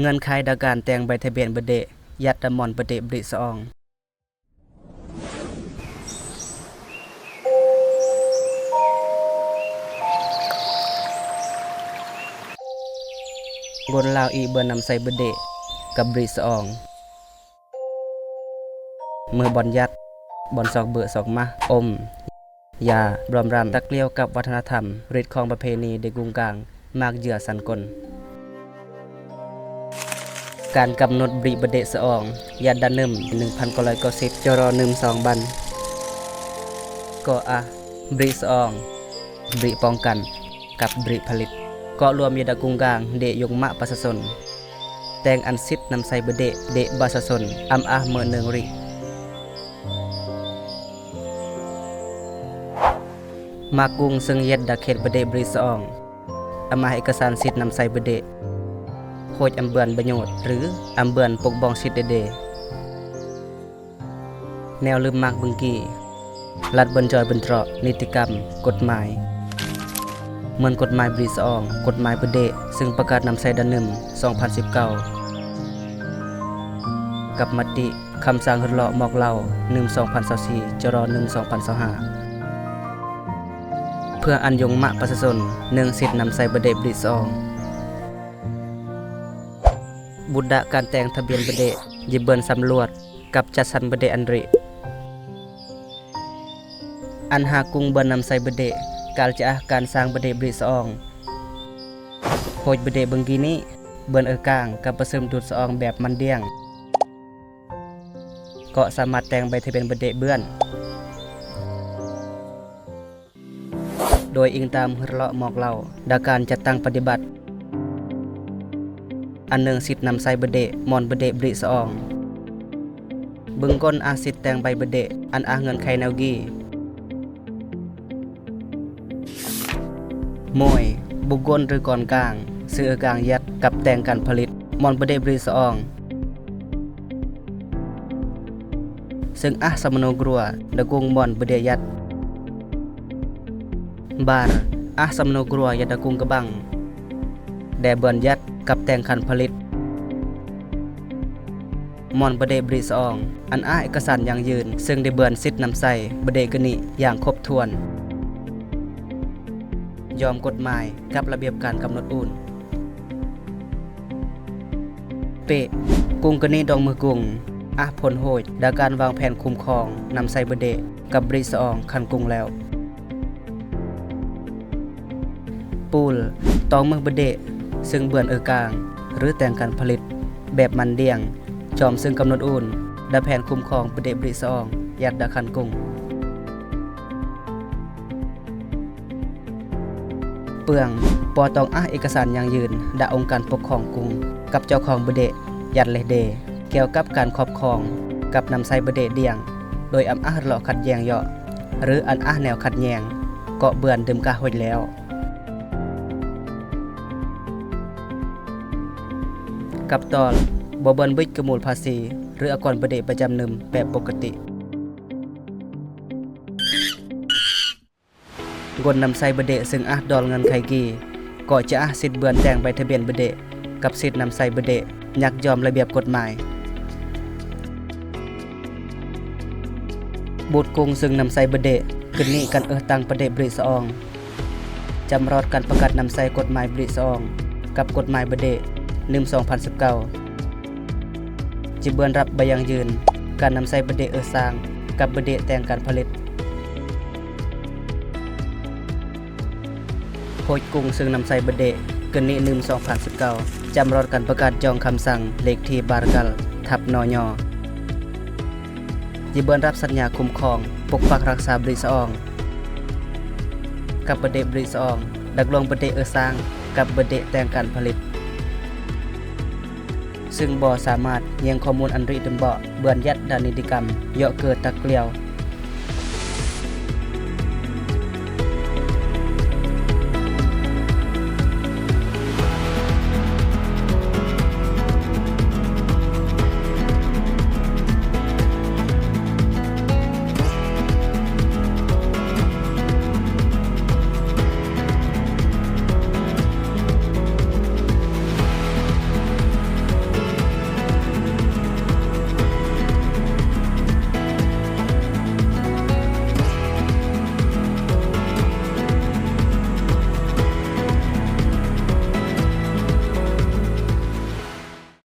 ເງື່ອນໄຂດາການແຕ່ງໃບທະບຽນບະເດ ຍັດດາມອນບະເດບຣິສະອອງ. ກົນລາວອີເບືອນນຳໃສ່ບະເດ ກັບບຣິສະອອງ. ມືບ່ອນຍັດ, ບ່ອນຊອກເບືອຊອກມາ, ອົມ, ຢາ, ບອມຣຳ, ຕັກກ້ຽວກັບວັດທະນະທຳ, ຣິດຂອງປະເພນີເດກຸງກາງ, ໝາກເຫຍື່ອສັນກົນ. ການກຳນົດບຣິບະເດສະອອງ ຍັດດາໜຶ່ມ ໜຶ່ງພັນເກົ້າຮ້ອຍເກົ້າສິບ ຈຣ ໜຶ່ງສອງບັນ. ກໍອາ ບຣິສະອອງ, ບຣິປ້ອງກັນ ກັບບຣິຜະລິດ ເກາະລວມຍາດາກຸງກາງ ເດຍົງມະປະຊາຊົນ ແຕ່ງອັນສິດນຳໃສ່ບະເດ ເດປະຊາຊົນ ອຳອາເມີເນີງຣິ. ມາກຸງເຊິ່ງເຢັດດາເຂດບະເດບຣິສະອອງ ອຳອາເອກະສານສິດນຳໃສ່ບະເດ ໂຄດອຳເບືອນປະໂຫຍດ ຫຼື ອຳເບືອນປົກປ້ອງສິດເດເດ. ແນວລືມມາກບຶງກີ ລັດເບິ່ນຈອຍເບິ່ນເຕາະ ນິຕິກຳ ກົດໝາຍ ເໝືອນກົດໝາຍບຣິສະອອງ ກົດໝາຍບະເດ ເຊິ່ງປະກາດນຳໃຊ້ດາໜຶ່ມ ສອງພັນສິບເກົ້າ ກັບມະຕິ ຄຳສັ່ງຮຶດເລາະໝອກເຫຼົ້າ ໜຶ່ງ ສອງພັນຊາວສີ່ ຈຣ ໜຶ່ງ ສອງພັນຊາວຫ້າ ເພື່ອອັນຍົງມະປະຊາຊົນ ເນື່ອງສິດນຳໃຊ້ບະເດບຣິສະອອງ. ບຸດດະການແຕ່ງທະບຽນບະເດ ຢິບເບີນສຳຫຼວດ ກັບຈັດສັນບະເດອັນຣິ ອັນຫາກຸງເບີນນຳໃຊ້ບະເດ ການຈະອາການສ້າງບະເດບຣິສະອອງ ໂພດບະເດເບິ່ງກີນີ້ ເບີນເອີກາງ ກັບປະຊຶມດູດສະອອງແບບມັນດຽງ ເກາະສາມາດແຕ່ງໃບທະບຽນບະເດເບືອນ ໂດຍອີງຕາມຮຶດເລາະໝອກເລົ່າ ດາການຈັດຕັ້ງປະຕິບັດ ອັນເນື່ອງສິດນຳໃຊ້ບະເດ ມອນບະເດບຣິສະອອງ ເບິ່ງກົ້ນອາສິດແຕ່ງໃບບະເດ ອັນອາເງື່ອນໄຂແນວກີ ໂມຍ ບຸກກົນ ຫຼື ກອນກາງ ຊື່ເອີກາງຍັດ ກັບແຕ່ງການຜະລິດ ມອນບະເດບຣິສະອອງ ເຊິ່ງອາສະມະໂນກຣັວ ດາກຸງມອນບະເດຍັດ ບານ ອາສະມະໂນກຣັວ ຍັດດາກຸງກະບັງ ແດ່ເບືອນຍັດ ກັບແຕ່ງການຜະລິດ ມອນບະເດບຣິສະອອງ ອັນອາເອກະສານຢັ້ງຢືນ ເຊິ່ງໄດ້ເບືອນສິດນຳໃຊ້ບະເດກະນິຢ່າງຄົບຖ້ວນ ຍອມກົດໝາຍ ກັບລະບຽບການກຳນົດອູນ. ເປະ ກຸງກະນິດອງມືກຸງ ອາ ໂພນໂຮຍ ດາການວາງແຜນຄຸ້ມຄອງນຳໃຊ້ບະເດ ກັບບຣິສະອອງ ຄັນກຸງແລ້ວ. ປູນ ຕອງມືບະເດ ເຊິ່ງເບືອນເອີກາງ ຫຼື ແຕ່ງການຜະລິດ ແບບມັນດຽງ ຈອມເຊິ່ງກຳນົດອູນ ດາແຜນຄຸ້ມຄອງບະເດບຣິສະອອງ ຍັດດາຄັນກຸງ. ເປືອງ ປໍຕອງອາເອກະສານຢັ້ງຢືນ ດາອົງການປົກຄອງກຸງ ກັບເຈົ້າຂອງບະເດ ຍັດເລເດ ກ່ຽວກັບການຄອບຄອງ ກັບນຳໃຊ້ບະເດດຽງ ໂດຍອຳອາດເລາະຂັດແຍ່ງເຍາະ ຫຼື ອັນອາແນວຂັດແຍ່ງ ເກາະເບືອນດື່ມກາໂຮຍແລ້ວ. ກັບຕອນ ບໍ່ເບືອນບິດກະມູນພາສີ ຫຼື ອາກອນບະເດປະຈຳໜຶ່ມແບບປົກກະຕິ. ກົນນຳໃຊ້ບະເດ ເຊິ່ງອາດອນເງື່ອນໄຂກີ ກໍຈະອາສິດເບືອນແຕ່ງໃບທະບຽນບະເດ ກັບສິດນຳໃຊ້ບະເດ ຍັກຍອມລະບຽບກົດໝາຍ. ບຸດກຸງເຊິ່ງນຳໃຊ້ບະເດ ຂຶ້ນນີ້ກັນເອີຕັງປະເດບຣິສະອອງ ຈຳລອດການປະກາດນຳໃຊ້ກົດໝາຍບຣິສະອອງ ກັບກົດໝາຍບະເດ ໜຶ່ງ ສອງພັນສິບເກົ້າ ຈິເບືອນຮັບໃບຢັ້ງຢືນ ການນຳໃຊ້ບະເດເອີສ້າງ ກັບບະເດແຕ່ງການຜະລິດ. ໂພດກຸງເຊິ່ງນຳໃຊ້ບະເດ ເກີນນີ້ ໜຶ່ງ ສອງພັນສິບເກົ້າ ຈຳລອດການປະກາດຈອງຄຳສັ່ງເລກທີ ບາຣະກັນ ທັບ ນຍ ຈິເບືອນຮັບສັນຍາຄຸ້ມຄອງ ປົກປັກຮັກສາບຣິສະອອງ ກັບບະເດບຣິສະອອງ ດັກລວງບະເດເອີສ້າງ ກັບບະເດແຕ່ງການຜະລິດ ເຊິ່ງບໍ່ສາມາດແຍ່ງຂໍ້ມູນອັນລິດມເບາະ ເບືອນຍັດດານິຕິກຳ ເຍາະເກີດຕັກກ້ຽວ